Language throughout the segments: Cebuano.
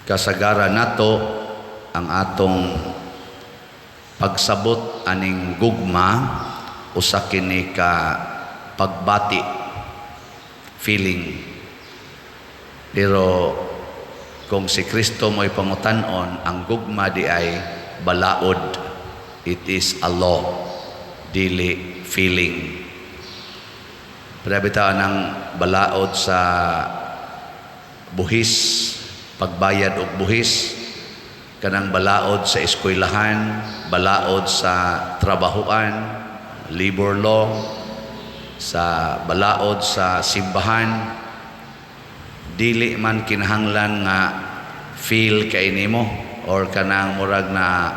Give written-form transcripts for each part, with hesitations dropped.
Kasagaran nato, ang atong pagsabot aning gugma, usa kini ka pagbati, feeling. Pero kung si Kristo mo'y pangutan-on, ang gugma diay balaod. It is a law, dili feeling. Pero bitaw ng balaod sa buhis, pagbayad og buhis, kanang balaod sa eskwelahan, balaod sa trabahuan, labor law, sa balaod sa simbahan, dili man kinahanglan nga feel kay nimo or kanang murag na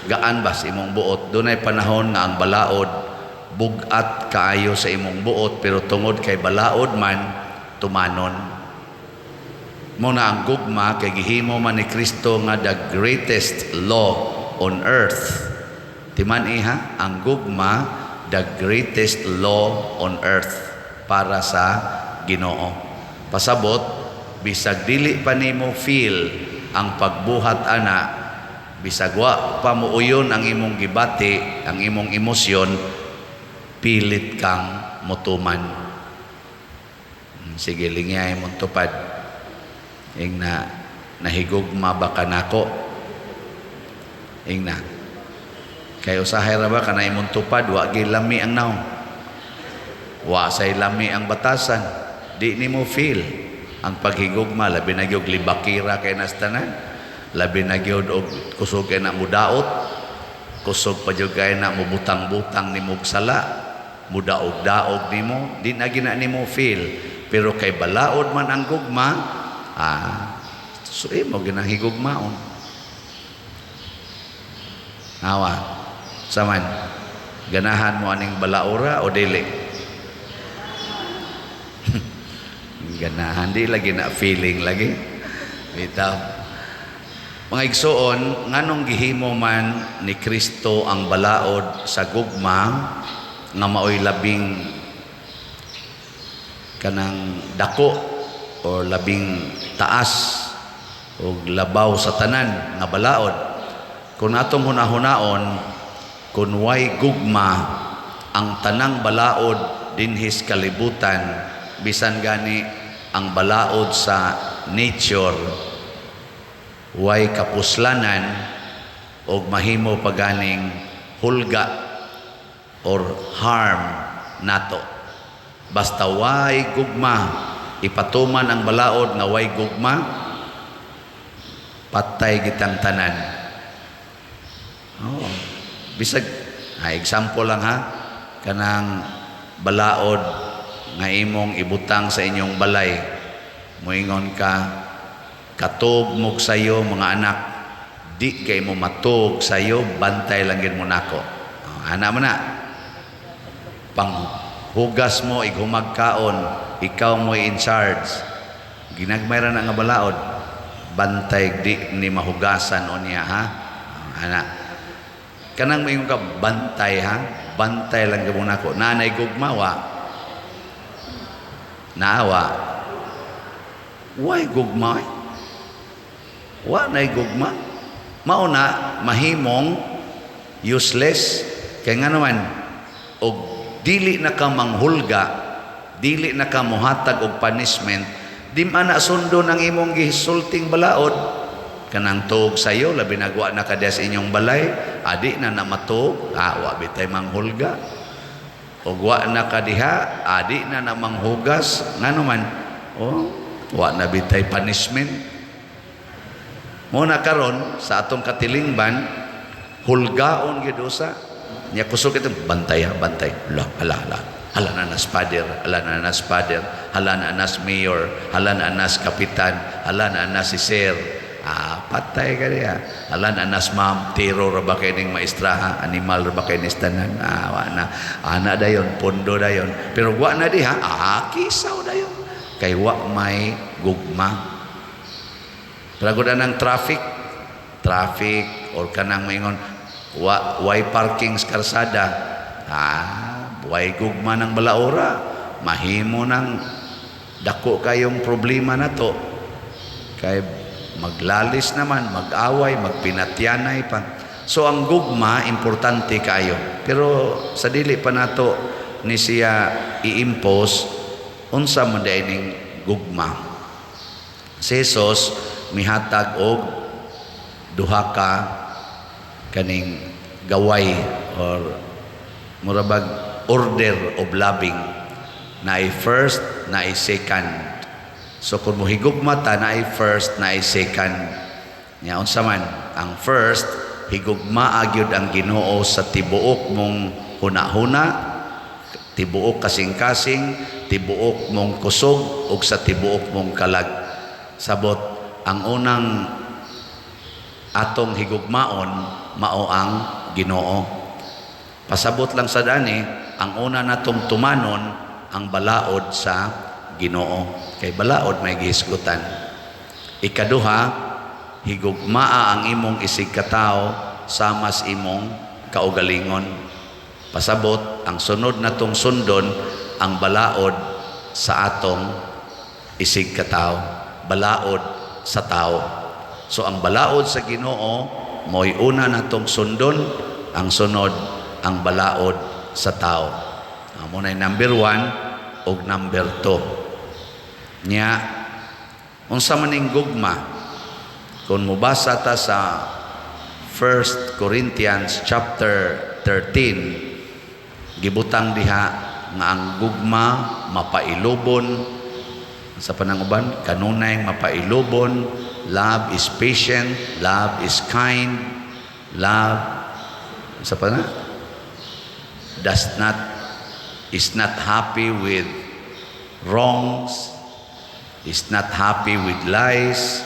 gaan ba sa imong buot. Dunay panahon nga ang balaod bugat kaayo sa imong buot, pero tungod kay balaod man, tumanon mo na. Ang gugma kay gihimo man ni Kristo nga the greatest law on earth. Timan iha, ang gugma, the greatest law on earth para sa Ginoo. Pasabot, bisag dili pa nimo feel ang pagbuhat ana, bisag wa pa muuyon ang imong gibati, ang imong emosyon, pilit kang mutuman. Sige, lingyay mong tupad. Ing na, "Nahigugma ba ka nako?" Ing na. Kay usahay ra ba kana imong tupad, wa gyud lami ang nawong. Wa say lami ang batasan. Di nimo feel ang paghigugma, labi na gyud libakira kay nas tanan. Labi na gyud og kusog kay na mudaot. Kusog pa gyud kay na mubutang-butang nimo og sala. Mudaog-daog nimo, di na gina nimo feel. Pero kay balaod man ang gugma, so imo ginahigugmaon. Awa. Saman, ganahan mo aning balaora o dili? Ganahan, di lagi na feeling lagi. Bitaw. Mga igsoon, nganong gihimo man ni Kristo ang balaod sa gugma nga maoy labing kanang dako o labing taas o labaw sa tanan nga balaod? Kung atong hunahunaon, kung way gugma, ang tanang balaod dinhis kalibutan, bisan gani ang balaod sa nature, way kapuslanan og mahimo paganing hulga or harm nato. Basta way gugma, ipatuman ang balaod nga way gugma, patay gitang tanan. Oh. Bisag, example lang ha, kanang balaod nga imong ibutang sa inyong balay. Moingon ka, "Katog mo sayo, mga anak, di kay mo matog sayo, bantay lang gid mo nako." Oh, ana mo na. Panghugas mo ighumagkaon, ikaw mo in charge. Ginagmay ra na nga balaod. "Bantay, di ni mahugasan unya ha." Ana. Kanang moingon ka, "Bantay ha, bantay lang gyud mo nako." Nanay gugma wa. Naawa. Way gugma, eh? Wa nay gugma. Mao na mahimong useless kay nga naman og dili na ka manghulga, dili na ka mohatag og punishment, di man na sundon ang imong gisulting balaod. Kanang tuog sayo, labi nagwa na ka diya sa inyong balay, adi na na matuog, wa bitay manghulga. Og wa na ka diha, adi na na manghugas, ngano man, oh, wa na bitay punishment. Mo na karon sa atong katilingban, hulgaon gyud usa. Nya kusog ito, "Bantay ha, bantay." Hala, hala, hala. Hala na nas father, hala na nas father, hala na nas mayor, hala na nas kapitan, hala na nas si sir. Ah, patay ka diya. Hala na nas ma'am, tiro ra ba kay ning maestraha, animal ra ba kay ning tanan. Ah, wa na. Ana dayon, pondo dayon. Pero wa na diha, kisaw dayon. Kay wa may gugma. Pero ng traffic, traffic or kanang maingon, wa way parking sa karsada. Ah, way gugma ng balaora, mahimo ng dako kayong problema na to. Kay Maglalis naman, mag-away, magpinatyanay pa. So ang gugma, importante kaayo. Pero sa dili pa nato ni siya i-impose, unsa man diay ning gugma? Si Jesus mihatag og duha ka kaning gaway or murabag order of loving, naay first, naay second. So kung mohigugma ta, naay first, naay second. Nya unsa man ang first? Higugmaa gyud ang Ginoo sa tibuok mong hunahuna, tibuok kasing-kasing, tibuok mong kusog ug sa tibuok mong kalag. Sabot, ang unang atong higugmaon mao ang Ginoo. Pasabot lang sa dani, ang una natong tumanon ang balaod sa Ginoo kay balaod may gihisgutan. Ikaduha, higugmaa ang imong isigkatawo sama sa imong kaugalingon. Pasabot, ang sunod natong sundon ang balaod sa atong isigkatawo, balaod sa tao. So ang balaod sa Ginoo mo'y una natong sundon, ang sunod ang balaod sa tao. Mao na number 1 ug number 2. Nya unsa man ning gugma? Kung mobasa ta sa 1 Corinthians chapter 13, gibutang diha nga ang gugma mapailubon sa pananguban, kanunay mapailubon, love is patient, love is kind, love sa pa na does not is not happy with wrongs, is not happy with lies.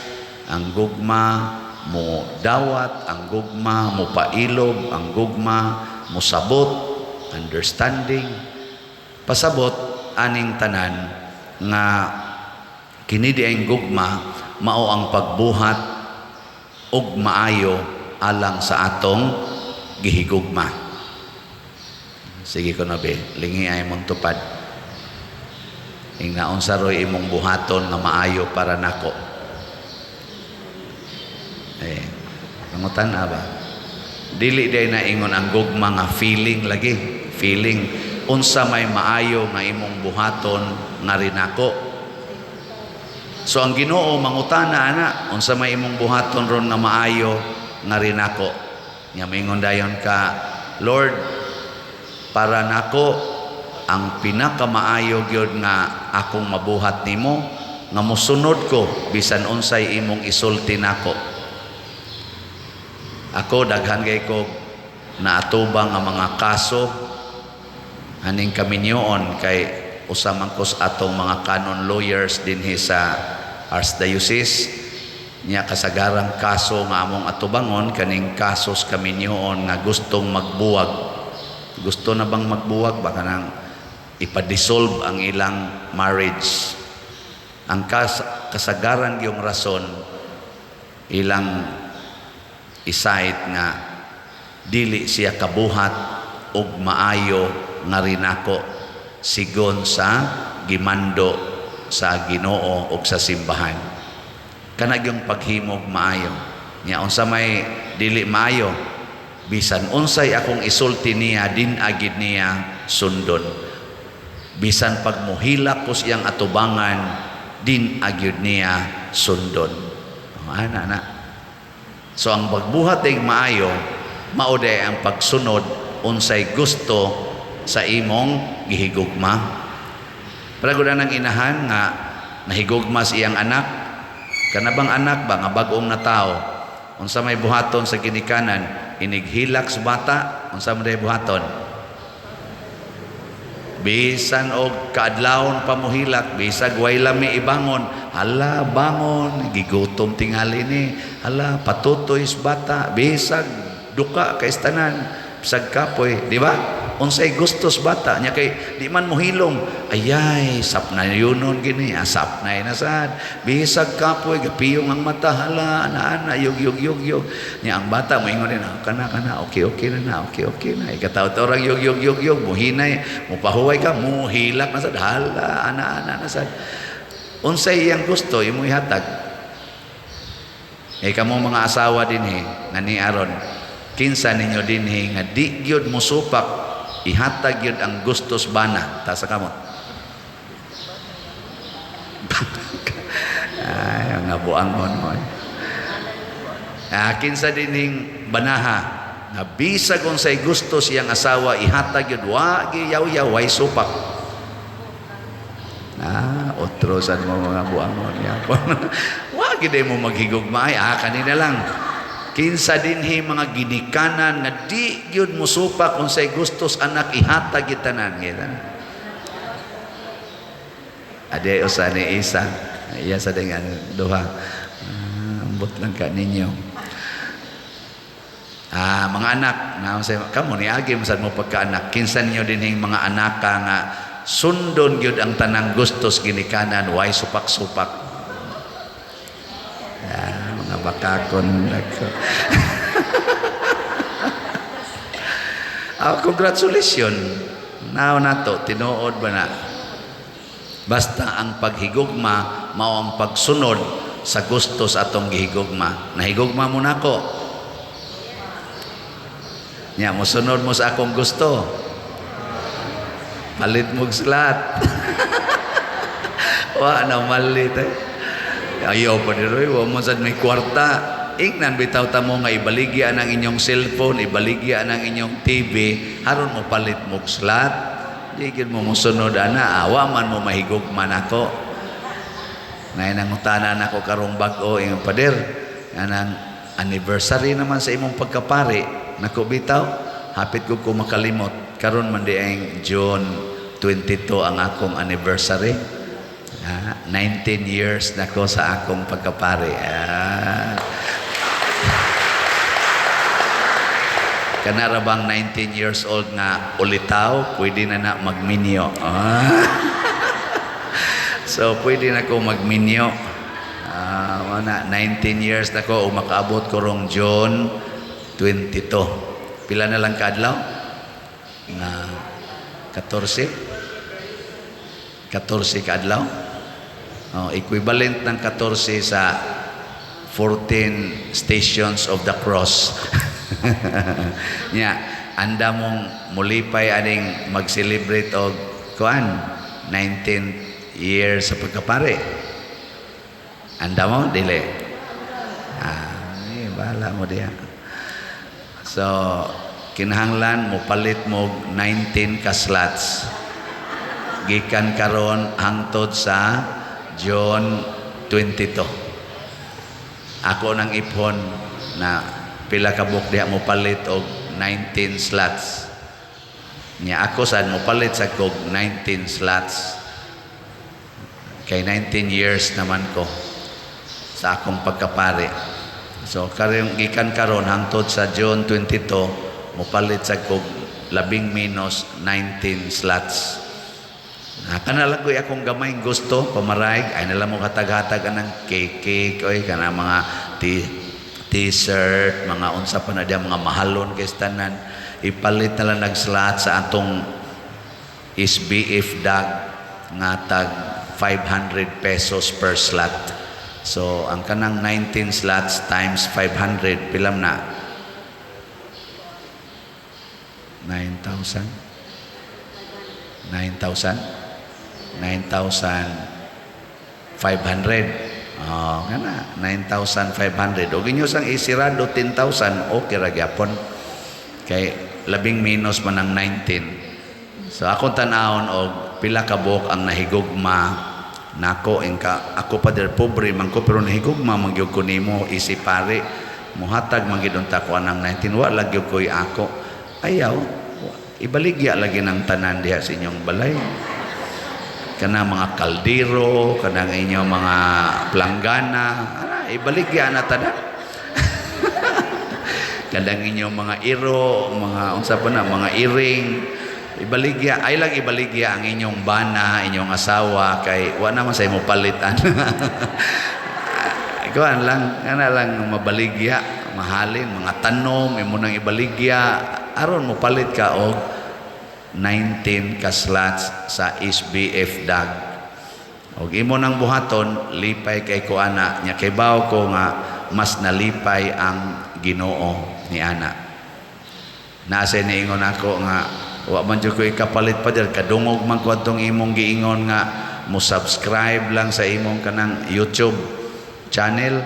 Ang gugma mo dawat, ang gugma mo pailob, ang gugma mo sabot, understanding. Pasabot aning tanan nga kini di ang gugma mao ang pagbuhat og maayo alang sa atong gihigugma. Sige ko na be, lingi ay mong tupad. Ingna unsa roy imong buhaton nga maayo para nako? Eh, pangutan ba? Dili day na ingon ang gugma nga feeling lagi, feeling. Unsa may maayo nga imong buhaton nga rinako? So ang Ginoo mangutana ana, unsa may imong buhaton ron nga maayo nga rinako? Nya moingon dayon ka, "Lord, para nako ang pinakamaayo gyud nga akong mabuhat nimo nga mosunod ko bisan unsay imong isulti nako." Ako, daghan kay ko naatubang nga mga kaso aning kaminyoon kay usa man ko sa atong mga canon lawyers dinhi sa Archdiocese. Nya kasagarang kaso nga among atubangon kaning kasos kaminyoon nga gustong magbuwag. Gusto na bang magbuwag ba, kanang ipa-dissolve ang ilang marriage. Ang kasagaran yung rason ilang i-cite nga dili siya kabuhat og maayo nga rinako sigon sa gimando sa Ginoo og sa simbahan. Kana yung paghimog maayo. Nya unsa may dili maayo? Bisan unsay akong isulti niya, din agid niya sundon. Bisan pag muhilak ko siyang atubangan, din agyud niya sundon. Oh, ana na. So ang pagbuhat ay maayo, mao day ang pagsunod unsay gusto sa imong gihigugma. Pero ng inahan nga nahigugma sa iyang anak, kanabang anak ba nga bag-ong na tao, unsa may buhaton sa ginikanan inighilak sa bata? Unsa man day buhaton? Bisan og kaadlawon pa mohilak, bisag way lami ibangon, "Hala, bangon, gigutom tingali ni." Hala, patutoy sa bata, bisag duka kay tanan, bisag kapoy, di ba? Unsay gustos bata nya kay di man mohilom, ayay, sap na yunon gini, asap na inasad. Bisag kapoy, gapiyong ang mata, hala, ana ana, yug yug yug yug. Nya ang bata moingon din, "Ah, kana kana, okay okay na na, okay okay na." Ikataw orang yug yug yug yug, muhinay, mupahuway ka, muhilak na sad, hala, ana ana na sad. Unsay iyang gusto, imo ihatag. Eh, kamo mga asawa dinhi nga ni aron, kinsa ninyo dinhi nga di gyud mosupak, ihatag gyud ang gustos bana? Taas sa kamot. Ay, ang buangon mo, eh. Ah, kinsa dinhing banaha nga bisag unsay gusto siyang asawa, ihatag gyud, wa giyaw-yaw, way supak? Ah, otro sad mo, mga buangon yapon. Wa gid mo maghigugma ay. Ah, kanina lang. Kinsa dinhi mga ginikanan nga di gyud mosupak, unsay gustos anak, ihatag gyud tanan? Kita. Ade usa ni isa. Iya sa dengan duha. Ah, ambot lang ka ninyo. Ah, mga anak, na sa kamo ni agi man sad mo pagkaanak, kinsa ninyo dinhing mga anaka nga sundon gyud ang tanang gustos ginikanan, way supak-supak? Ah, mga bakakon nako. Ah, congratulations. Now nato tinuod ba na? Basta ang paghigugma mao ang pagsunod sa gustos atong gihigugma. Nahigugma mo nako. Nya mosunod mo sa akong gusto. Palit mo slot. Wa na malit eh. Ayaw pa ni Roy, wa mo sad may kwarta. Ingnan bitaw ta mo nga ibaligya ang inyong cellphone, ibaligya ang inyong TV, aron mo palit mo slot. Di gyud mo mosunod ana, awa man mo mahigugma nako. Nay nangutana nako karong bag-o, ingon, "Pader, anang anniversary naman sa imong pagkapari." Nako bitaw, hapit ko makalimot. Karon man di ang June 22 ang akong anniversary. Ah, 19 years na ko sa akong pagkapari. Ah. Kanara bang 19 years old nga ulitaw, pwede na na magminyo. Ah. So, pwede na ko magminyo. Ah, wala, 19 years na ko, makaabot ko rong June 22. Pila na lang kaadlaw? Nga 14? 14 kaadlaw? Oh, equivalent ng 14 sa 14 Stations of the Cross. Nya, anda mong mulipay aning mag-celebrate og kuan 19 years sa pagkapare. Anda mo dili? Ah, eh, bahala mo diha. So, kinahanglan mo palit mo 19 ka slots. Gikan karon hangtod sa June 22. Ako nang ipon na pila ka buok diha mo palit og 19 slots. Nya ako sad mo palit sa kog 19 slots. Kay 19 years naman ko sa akong pagkapari. So karon, gikan karon hangtod sa June 22, mopalit sa kog labing menos 19 slots. Ah, kana lang ko'y akong gamay gusto pamaraig ay nala mo katag-hatag anang cake cake oy, kana mga t-shirt, mga unsa pa na diya, mga mahalon kay tanan, ipalit na lang nag-slot sa atong SBF dag nga tag 500 pesos per slot. So ang kanang 19 slots times 500, pilam na? 9,000? 9,000? 9,500. Oh, kana 9,500. Og inyo sang isirado 10,000, okay ra gyapon. Kay labing menos man ang 19. So akong tan-awon og pila ka buok ang nahigugma nako, ingka ako, "Pader, pobre man ko pero nahigugma man gyud ko nimo isip pare, muhatag man gyud unta ko anang 19, wa lang gyud koy ako." Ayaw, ibaligya lagi ng tanan diha sa inyong balay, kana mga kaldero, kanang inyong mga planggana, ana, ibaligya na tanan, kanang inyong mga iro, mga unsa pa na, mga iring, ibaligya. Ay lang ibaligya ang inyong bana, inyong asawa, kay wa naman sa imo palitan. Kuan lang, kana lang mabaligya, mahalin, mga tanom, imo nang ibaligya, aron mo palit ka og 19 ka slots sa SBF dag. Og imo nang buhaton, lipay kay ko ana, nya kay bawo ko nga mas nalipay ang Ginoo ni ana. Nasa niingon ako nga wa man jud ko ikapalit pa dir, kadungog man ko atong imong giingon nga mo subscribe lang sa imong kanang YouTube channel.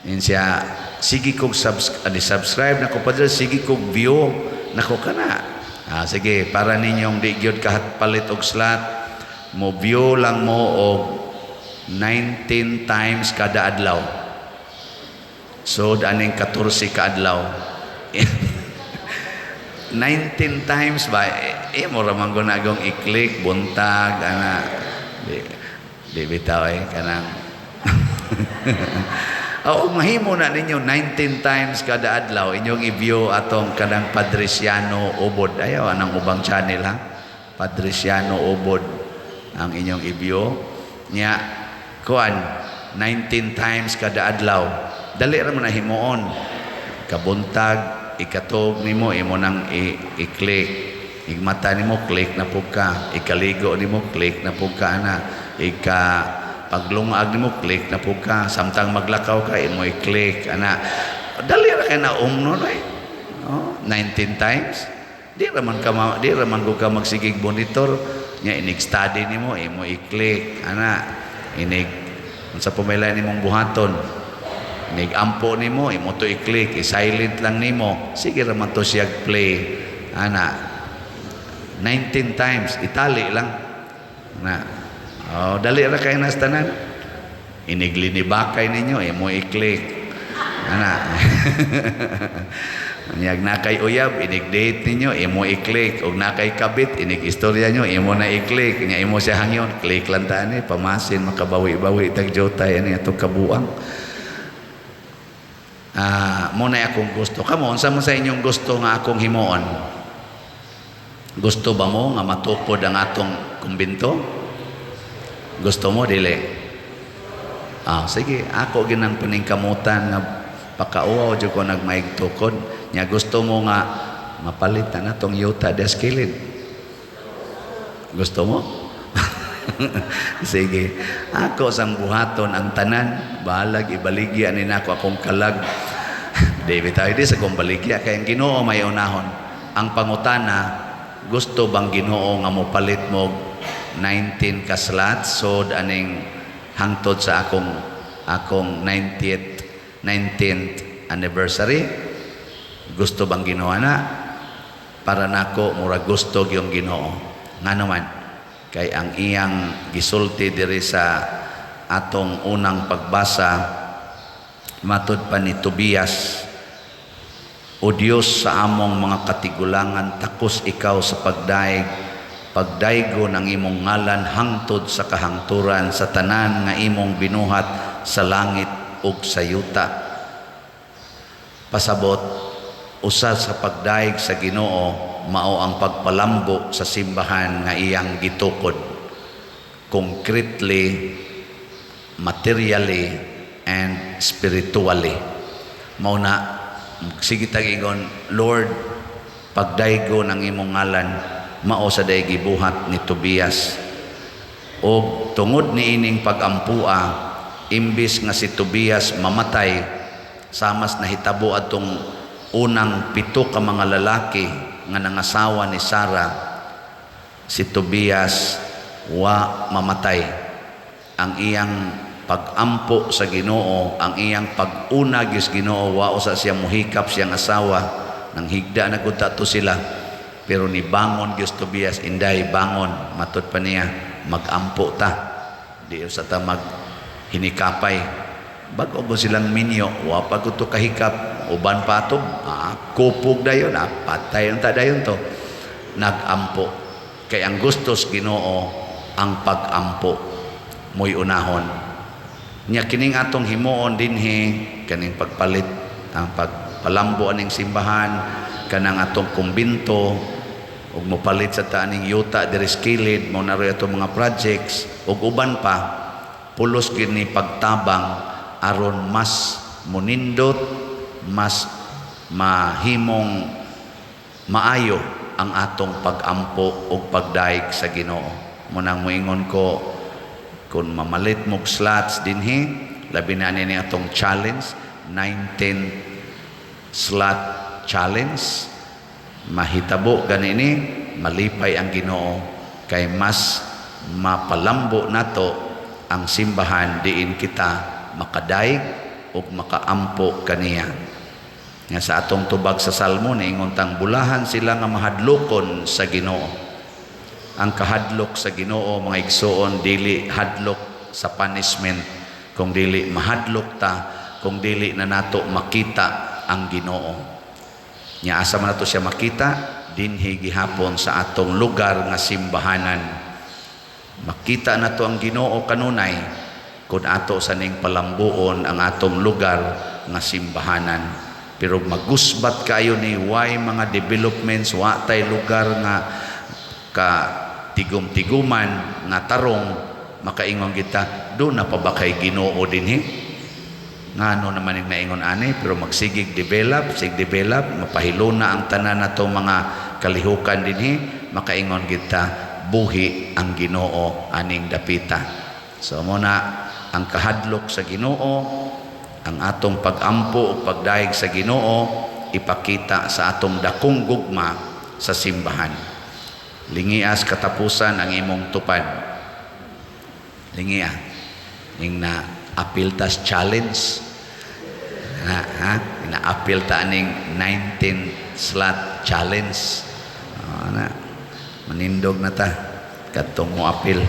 In siya, sige kog subscribe nako pa dir, sige kog view nako kana. Ah, sige, para ninyong di gyud kahat palit og slot, mo view lang mo og 19 times kada adlaw. So aning 14 ka adlaw. 19 times ba eh, mo ra man gud nagong i-click buntag ana, di bitaw eh kanang. Oo, mahimo na ninyo 19 times kada adlaw inyong i-view atong kanang Padriciano Ubod. Ayaw anang ubang channel ha. Padriciano Ubod ang inyong i-view. Nya kuan 19 times kada adlaw. Dali ra man na himuon. Kabuntag ikatog nimo, imo nang i-click. Igmata nimo, click na pud ka. Ikaligo nimo, click na pud ka ana. Ika paglungag nimo, click na pud ka. Samtang maglakaw ka, imo i-click ana. Dali ra kay na umno eh. Oh, 19 times. Di ra man ka magsigig monitor nya. Inig study nimo, imo i-click ana. Inig unsa pa may lain nimong buhaton, inig ampo nimo, imo to i-click, i-silent lang nimo, sige ra man to siya play ana. 19 times, itali lang na. Oh, dali ra kay nas tanan. Iniglinibakay ninyo, imo i-click ana. Nyag na kay uyab, inig date ninyo, imo i-click. Og na kay kabit, inig istorya nyo, imo na i-click. Nya imo siya hangyon, click lang ta ani, pamasin makabawi-bawi tag jotay ani atong kabuang. Ah, mo na akong gusto. Kamo, unsa mo sa inyong gusto nga akong himuon? Gusto ba mo nga matukod ang atong kumbinto? Gusto mo dili? Ah, sige, ako ginang paningkamutan nga pakauwaw jud ko nagmaig tukod. Nya gusto mo nga mapalit na natong yuta des kilid? Gusto mo? Sige. Ako sang buhaton ang tanan, bahalag ibaligya ni nako akong kalag. Di bitaw di sa kong baligya kay ang Ginoo may unahon. Ang pangutana, gusto bang Ginoo nga mopalit mo 19 ka slots so aning hangtod sa akong 90th 19th anniversary? Gusto bang Ginoo na? Para nako, mura gusto gyung Ginoo. Ngano man? Kay ang iyang gisulti diri sa atong unang pagbasa matud pa ni Tobias, "O Dios sa among mga katigulangan, takos ikaw sa pagdaig, pagdaygo ng imong ngalan hangtod sa kahangturan sa tanan nga imong binuhat sa langit ug sa yuta." Pasabot, usa sa pagdaig sa Ginoo mao ang pagpalambo sa simbahan nga iyang gitukod concretely, materially and spiritually. Mao na sige tag ingon, "Lord, pagdaygo ng imong ngalan." Mao sa day gibuhat ni Tobias. Og tungod niining pag-ampua, imbis nga si Tobias mamatay samas nahitabo atong unang pito ka mga lalaki nga nangasawa ni Sara, si Tobias wa mamatay. Ang iyang pagampo sa Ginoo, ang iyang pag-unag sa Ginoo, wa usa siya muhikap siyang asawa nang higda na gud to sila, pero ni bangon gyud Tobias. "Inday, bangon," matud pa niya, "magampo ta, di usa ta mag hinikapay." Bag-o ko silang minyo, wa pa ko to kahikap, uban pa ato, kupog dayon, patay ang ta dayon to. Nagampo kay ang gustos Ginoo ang pag-ampo mo'y unahon nya. Kining atong himuon dinhi, kaning pagpalit, ang pagpalambo aning simbahan, kanang atong kumbinto ug mopalit sa ta aning yuta diri sa kilid, mao na atong mga projects ug uban pa, pulos gyud ni pagtabang aron mas munindot, mas mahimong maayo ang atong pag-ampo ug pagdaig sa Ginoo. Munang moingon ko, kung mamalit mog slots dinhi, labi na ni atong challenge. 19 slot challenge. Mahitabo gani ni, malipay ang Ginoo kay mas mapalambo nato ang simbahan diin kita makadaig ug makaampo kaniya. Nga sa atong tubag sa Salmo, niingon tang bulahan sila nga mahadlokon sa Ginoo. Ang kahadlok sa Ginoo, mga igsoon, dili hadlok sa punishment, kung dili mahadlok ta kung dili na nato makita ang Ginoo. Nya asa man nato siya makita? Dinhi gihapon sa atong lugar nga simbahanan. Makita nato ang Ginoo kanunay kung ato sa ning palambuon ang atong lugar nga simbahanan. Pero magusbat kayo ni way mga developments, wa tay lugar nga ka tigom-tiguman nga tarong, makaingon kita, "Duna pa ba kay Ginoo dinhi?" Ngano naman yung naingon ani? Pero magsigig develop, sig develop, mapahiluna ang tanan nato mga kalihukan dinhi, makaingon kita, "Buhi ang Ginoo aning dapita." So mao na ang kahadlok sa Ginoo, ang atong pagampo o pagdayeg sa Ginoo, ipakita sa atong dakong gugma sa simbahan. Lingias katapusan ang imong tupad. Lingia ning na apil tas challenge na, ha, na-apil ta aning 19 slot challenge. Oh, na manindog na ta kadtong mo apil.